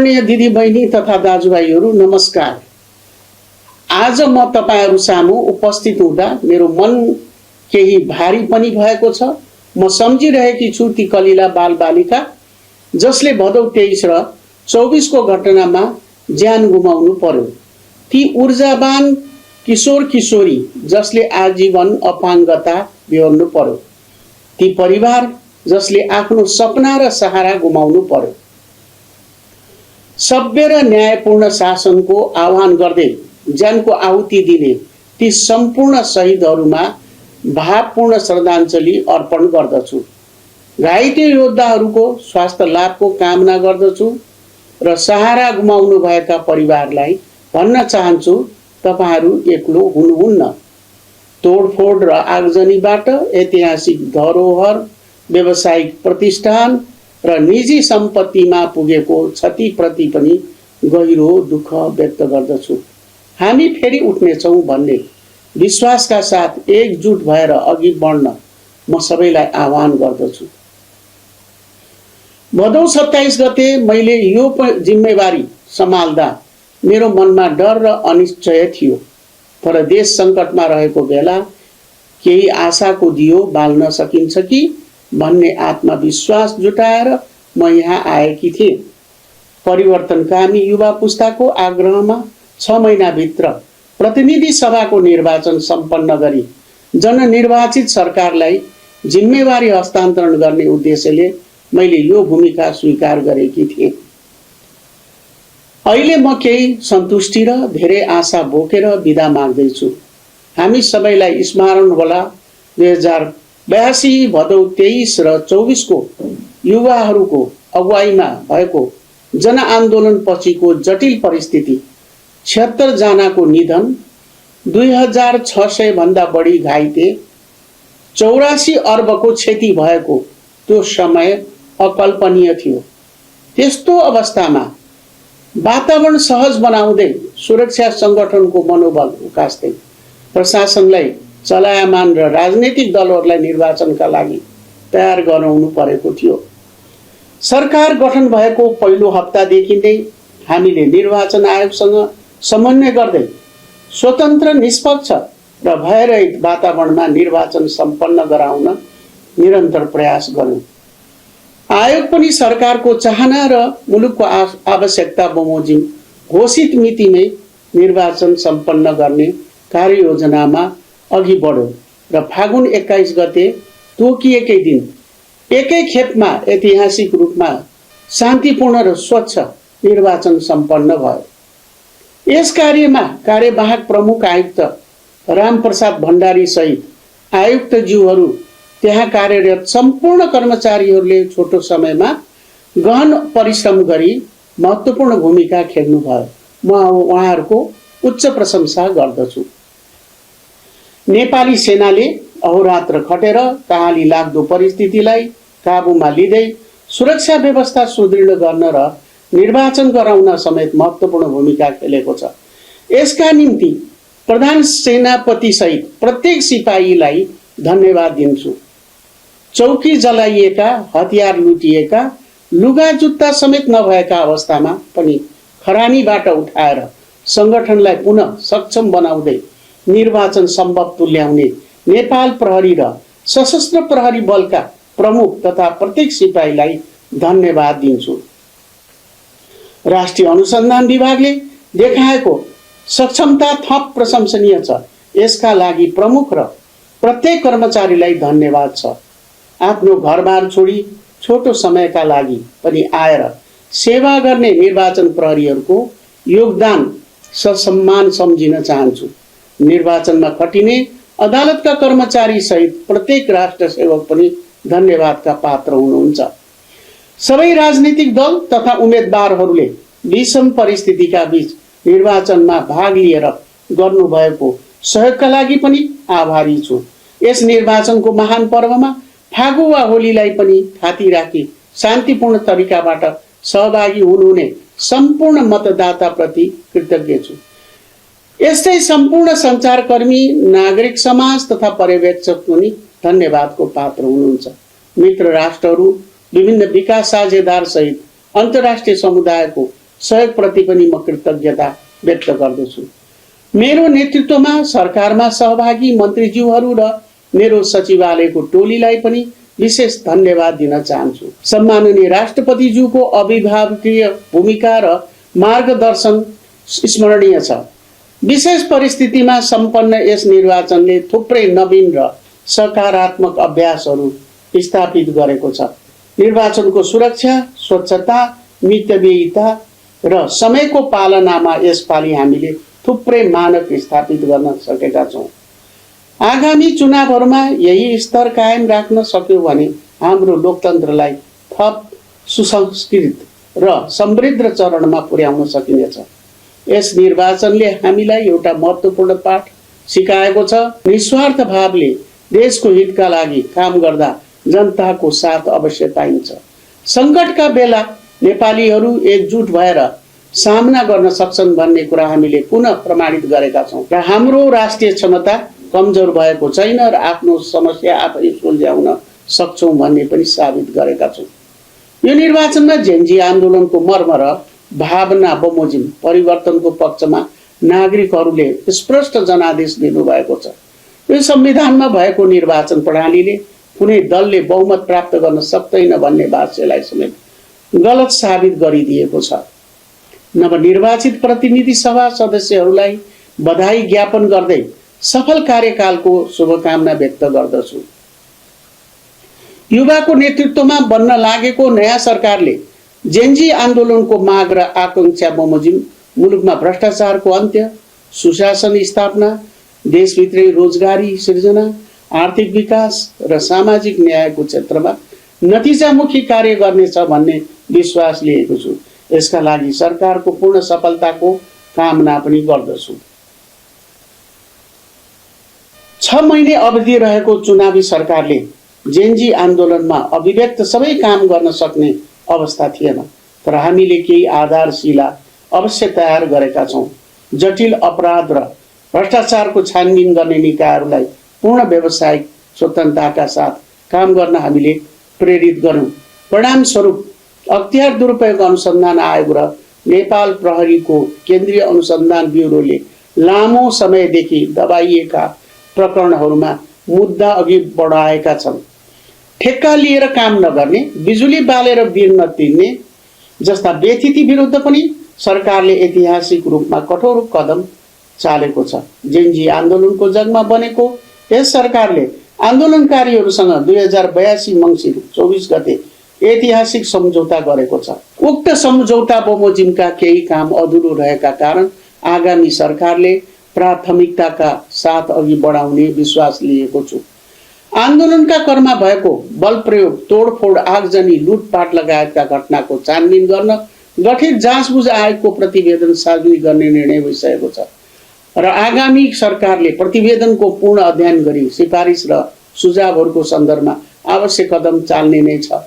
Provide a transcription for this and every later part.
आदरणीय दिदी बहिनी तथा दाजुभाइहरू नमस्कार। आज म तपाईहरु सामु उपस्थित हुँदा मेरो मन केही भारी पनि भएको छ। म सम्झिरहेकी छु ती कलिला बालबालिका जसले भदौ 23 र 24 को घटनामा ज्यान गुमाउनु पर्यो। ती ऊर्जावान किशोर किशोरी जसले आजीवन अपाङ्गता बेहोर्नु पर्यो। ती परिवार जसले आफ्नो सपना र सहारा गुमाउनु पर्यो। सभ्य र न्यायपूर्ण शासनको आह्वान गर्दै ज्यानको आहुति दिने ती सम्पूर्ण शहीदहरूमा भावपूर्ण श्रद्धाञ्जली अर्पण गर्दछु। घाइते योद्धाहरूको स्वास्थ्य लाभको कामना गर्दछु र सहारा गुमाउनु भएका परिवारलाई भन्न चाहन्छु, तपाईहरू एक्लो हुनुहुन्न। तोडफोड र आगजनीबाट ऐतिहासिक धरोहर, व्यावसायिक प्रतिष्ठान र निजी सम्पत्तिमा पुगेको क्षतिप्रति पनि गहिरो दुःख व्यक्त गर्दछु। हामी फेरि उठ्नेछौँ भन्ने विश्वासका साथ एकजुट भएर अघि बढ्न म सबैलाई आह्वान गर्दछु। भदौ 27 गते मैले यो जिम्मेवारी सम्हाल्दा मेरो मनमा डर र अनिश्चय थियो, तर देश सङ्कटमा रहेको बेला केही आशाको दियो बाल्न सकिन्छ कि भन्ने आत्मविश्वास जुटाएर म यहाँ आएकी थिएँ। परिवर्तनकामी युवा पुस्ताको आग्रहमा 6 महिनाभित्र प्रतिनिधि सभाको निर्वाचन सम्पन्न गरी जननिर्वाचित सरकारलाई जिम्मेवारी हस्तान्तरण गर्ने उद्देश्यले मैले यो भूमिका स्वीकार गरेकी थिएँ। अहिले म केही सन्तुष्टि र धेरै आशा बोकेर बिदा माग्दैछु। हामी सबैलाई स्मरण होला 2082 भदौ 23 र 24 को युवाहरूको अगुवाईमा भएको जनआन्दोलन पछिको जटिल परिस्थिति, 76 जनाको निधन, 2600 भन्दा बढी घाइते, 84 अर्बको क्षति भएको त्यो समय अकल्पनीय थियो। त्यस्तो अवस्थामा वातावरण सहज बनाउँदै सुरक्षा संगठनको मनोबल उकास्दै प्रशासनलाई चलायमान र राजनीतिक दलहरूलाई निर्वाचनका लागि तयार गराउनु परेको थियो। सरकार गठन भएको पहिलो हप्तादेखि नै हामीले निर्वाचन आयोगसँग समन्वय गर्दै स्वतन्त्र, निष्पक्ष र भयरहित वातावरणमा निर्वाचन सम्पन्न गराउन निरन्तर प्रयास गर्यौं। आयोग पनि सरकारको चाहना र मुलुकको आवश्यकता बमोजिम घोषित मितिमै निर्वाचन सम्पन्न गर्ने कार्ययोजनामा अघि बढ्यो र फागुन 21 गते तोकिएकै दिन एकै खेपमा ऐतिहासिक रूपमा शान्तिपूर्ण र स्वच्छ निर्वाचन सम्पन्न भयो। यस कार्यमा कार्यवाहक प्रमुख आयुक्त रामप्रसाद भण्डारी सहित आयुक्तज्यूहरू, त्यहाँ कार्यरत सम्पूर्ण कर्मचारीहरूले छोटो समयमा गहन परिश्रम गरी महत्त्वपूर्ण भूमिका खेल्नुभयो। म उहाँहरूको उच्च प्रशंसा गर्दछु। नेपाली सेनाले अहोरात्र खटेर कहाली लाग्दो परिस्थितिलाई काबुमा लिँदै सुरक्षा व्यवस्था सुदृढ गर्न र निर्वाचन गराउन समेत महत्त्वपूर्ण भूमिका खेलेको छ। यसका निम्ति प्रधान सेनापति सहित प्रत्येक सिपाहीलाई धन्यवाद दिन्छु। चौकी जलाइएका, हतियार लुटिएका, लुगा जुत्ता समेत नभएका अवस्थामा पनि खरानीबाट उठाएर संगठनलाई पुनः सक्षम बनाउँदै निर्वाचन सम्भव तुल्याउने नेपाल प्रहरी र सशस्त्र प्रहरी बलका प्रमुख तथा प्रत्येक सिपाहीलाई धन्यवाद दिन्छु। राष्ट्रिय अनुसन्धान विभागले देखाएको सक्षमता थप प्रशंसनीय छ। यसका लागि प्रमुख र प्रत्येक कर्मचारीलाई धन्यवाद छ। आफ्नो घरबार छोडी छोटो समयका लागि पनि आएर सेवा गर्ने निर्वाचन प्रहरीहरूको योगदान ससम्मान सम्झिन चाहन्छु। निर्वाचनमा खटिने अदालतका कर्मचारी सहित प्रत्येक राष्ट्र सेवक पनि धन्यवादका पात्र हुनुहुन्छ। सबै राजनीतिक दल तथा उम्मेदवारहरूले विषम परिस्थितिका बीच निर्वाचनमा भाग लिएर गर्नुभएको सहयोगका लागि पनि आभारी छु। यस निर्वाचनको महान पर्वमा फागु वा होलीलाई पनि थाती राखी शान्तिपूर्ण तरिकाबाट सहभागी हुनुहुने सम्पूर्ण मतदाताप्रति कृतज्ञ छु। यस्तै सम्पूर्ण सञ्चारकर्मी, नागरिक समाज तथा पर्यवेक्षक पनि धन्यवादको पात्र हुनुहुन्छ। मित्र राष्ट्रहरू, विभिन्न विकास साझेदार सहित अन्तर्राष्ट्रिय समुदायको सहयोगप्रति पनि म कृतज्ञता व्यक्त गर्दछु। मेरो नेतृत्वमा सरकारमा सहभागी मन्त्रीज्यूहरू र मेरो सचिवालयको टोलीलाई पनि विशेष धन्यवाद दिन चाहन्छु। सम्माननीय राष्ट्रपतिज्यूको अभिभावकीय भूमिका र मार्गदर्शन स्मरणीय छ। विशेष परिस्थितिमा सम्पन्न यस निर्वाचनले थुप्रै नवीन र सकारात्मक अभ्यासहरू स्थापित गरेको छ। निर्वाचनको सुरक्षा, स्वच्छता, मितव्ययिता र समयको पालनामा यसपालि हामीले थुप्रै मानक स्थापित गर्न सकेका छौँ। आगामी चुनावहरूमा यही स्तर कायम राख्न सक्यौँ भने हाम्रो लोकतन्त्रलाई थप सुसंस्कृत र समृद्ध चरणमा पुर्याउन सकिनेछ। यस निर्वाचनले हामीलाई एउटा महत्त्वपूर्ण पाठ सिकाएको छ। निस्वार्थ भावले देशको हितका लागि काम गर्दा जनताको साथ अवश्य पाइन्छ। सङ्कटका बेला नेपालीहरू एकजुट भएर सामना गर्न सक्छन् भन्ने कुरा हामीले पुनः प्रमाणित गरेका छौँ र हाम्रो राष्ट्रिय क्षमता कमजोर भएको छैन र आफ्नो समस्या आफै सुल्झाउन सक्छौँ भन्ने पनि साबित गरेका छौँ। यो निर्वाचनमा जेनजी आन्दोलनको मर्म र भावना बमोजिम परिवर्तनको पक्षमा नागरिकहरूले स्पष्ट जनादेश दिनुभएको छ। यो संविधानमा भएको निर्वाचन प्रणालीले कुनै दलले बहुमत प्राप्त गर्न सक्दैन भन्ने भाष्यलाई समेत गलत साबित गरिदिएको छ। नवनिर्वाचित प्रतिनिधि सभा सदस्यहरूलाई बधाई ज्ञापन गर्दै सफल कार्यकालको शुभकामना व्यक्त गर्दछु। युवाको नेतृत्वमा बन्न लागेको नयाँ सरकारले जेनजी आन्दोलनको माग र आकांक्षा बमोजिम मुलुकमा भ्रष्टाचारको अन्त्य, सुशासन स्थापना, देशभित्रै रोजगारी सृजना, आर्थिक विकास र सामाजिक न्यायको क्षेत्रमा नतिजामुखी कार्य गर्नेछ भन्ने विश्वास लिएको छु। यसका लागि सरकारको पूर्ण सफलताको कामना पनि गर्दछु। 6 महिने अवधि रहेको चुनावी सरकारले जेनजी आन्दोलनमा अभिव्यक्त सबै काम गर्न सक्ने अवस्था थिएन, तर हामीले केही आधारशिला अवश्य तयार गरेका छौँ। जटिल अपराध र भ्रष्टाचारको छानबिन गर्ने निकायहरूलाई पूर्ण व्यावसायिक स्वतन्त्रताका साथ काम गर्न हामीले प्रेरित गर्यौँ। परिणामस्वरूप अख्तियार दुरुपयोग अनुसन्धान आयोग र नेपाल प्रहरीको केन्द्रीय अनुसन्धान ब्युरोले लामो समयदेखि दबाइएका प्रकरणहरूमा मुद्दा अघि बढाएका छन्। ठेक्का लिएर काम नगर्ने, बिजुली बालेर बिल नतिर्ने जस्ता व्यथिति विरुद्ध पनि सरकारले ऐतिहासिक रूपमा कठोर कदम चालेको छ। जेनजी आन्दोलनको जगमा बनेको यस सरकारले आन्दोलनकारीहरूसँग 2082 मङ्सिर 24 गते ऐतिहासिक सम्झौता गरेको छ। उक्त सम्झौता बमोजिमका केही काम अधुरो रहेका कारण आगामी सरकारले प्राथमिकताका साथ अघि बढाउने विश्वास लिएको छु। आन्दोलनका क्रममा भएको बल प्रयोग, तोडफोड, आगजनी, लुटपाट लगायतका घटनाको छानबिन गर्न गठित जाँचबुझ आयोगको प्रतिवेदन सार्वजनिक गर्ने निर्णय भइसकेको छ र आगामी सरकारले प्रतिवेदनको पूर्ण अध्ययन गरी सिफारिस र सुझावहरूको सन्दर्भमा आवश्यक कदम चाल्ने नै छ।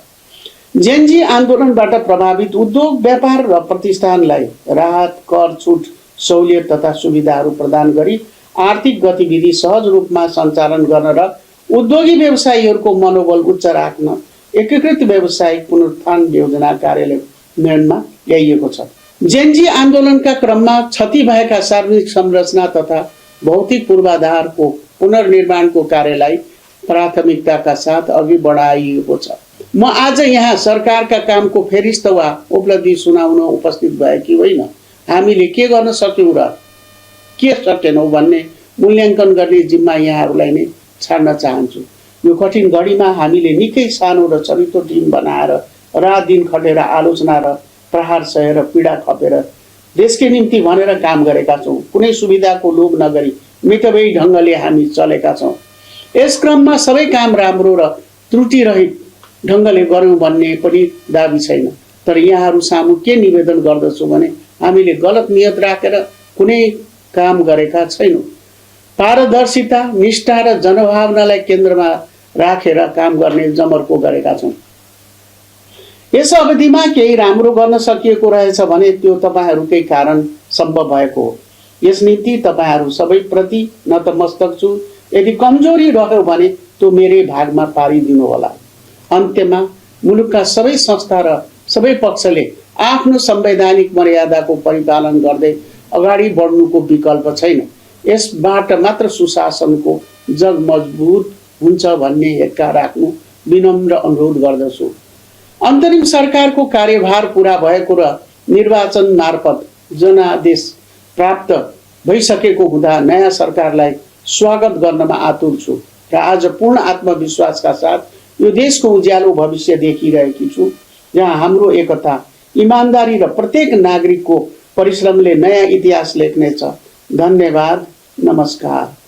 जेनजी आन्दोलनबाट प्रभावित उद्योग, व्यापार र प्रतिष्ठानलाई राहत, कर छुट, सहुलियत तथा सुविधाहरू प्रदान गरी आर्थिक गतिविधि सहज रूपमा सञ्चालन गर्न र उद्योगी व्यवसायीहरूको मनोबल उच्च राख्न एकीकृत व्यावसायिक पुनरुत्थान योजना कार्यान्वयनमा ल्याइएको छ। जेनजी आन्दोलनका क्रममा क्षति भएका सार्वजनिक संरचना तथा भौतिक पूर्वाधारको पुनर्निर्माणको कार्यलाई प्राथमिकताका साथ अघि बढाइएको छ। म आज यहाँ सरकारका कामको फेरिस्त वा उपलब्धि सुनाउन उपस्थित भएकी होइन। हामीले के गर्न सक्यौँ र के सकेनौँ भन्ने मूल्याङ्कन गर्ने जिम्मा यहाँहरूलाई नै छाड्न चाहन्छु। यो कठिन घडीमा हामीले निकै सानो र छरितो टिम बनाएर रात दिन खटेर आलोचना र प्रहार सहेर पीडा खपेर देशकै निम्ति भनेर काम गरेका छौँ। कुनै सुविधाको लोभ नगरी मितव्ययी ढङ्गले हामी चलेका छौँ। यस क्रममा सबै काम राम्रो र त्रुटिरहित ढङ्गले गऱ्यौँ भन्ने पनि दाबी छैन, तर यहाँहरू सामु के निवेदन गर्दछु भने हामीले गलत नियत राखेर कुनै काम गरेका छैनौँ। पारदर्शिता, निष्ठा र जनभावनालाई केन्द्रमा राखेर काम गर्ने जमर्को गरेका छौँ। यस अवधिमा केही राम्रो गर्न सकिएको रहेछ भने त्यो तपाईँहरूकै कारण सम्भव भएको हो। यस निम्ति तपाईँहरू सबैप्रति नतमस्तक छु। यदि कमजोरी रह्यो भने त्यो मेरै भागमा पारिदिनु होला। अन्त्यमा मुलुकका सबै संस्था र सबै पक्षले आफ्नो संवैधानिक मर्यादाको परिपालन गर्दै अगाडि बढ्नुको विकल्प छैन। यसबाट मात्र सुशासनको जग मजबुत हुन्छ भन्ने हेक्का राख्नु विनम्र अनुरोध गर्दछु। अन्तरिम सरकारको कार्यभार पूरा भएको र निर्वाचन मार्फत जनादेश प्राप्त भइसकेको हुँदा नयाँ सरकारलाई स्वागत गर्नमा आतुर छु र आज पूर्ण आत्मविश्वासका साथ यो देशको उज्यालो भविष्य देखिरहेकी छु, जहाँ हाम्रो एकता, इमानदारी र प्रत्येक नागरिकको परिश्रमले नयाँ इतिहास लेख्नेछ। धन्यवाद। नमस्कार।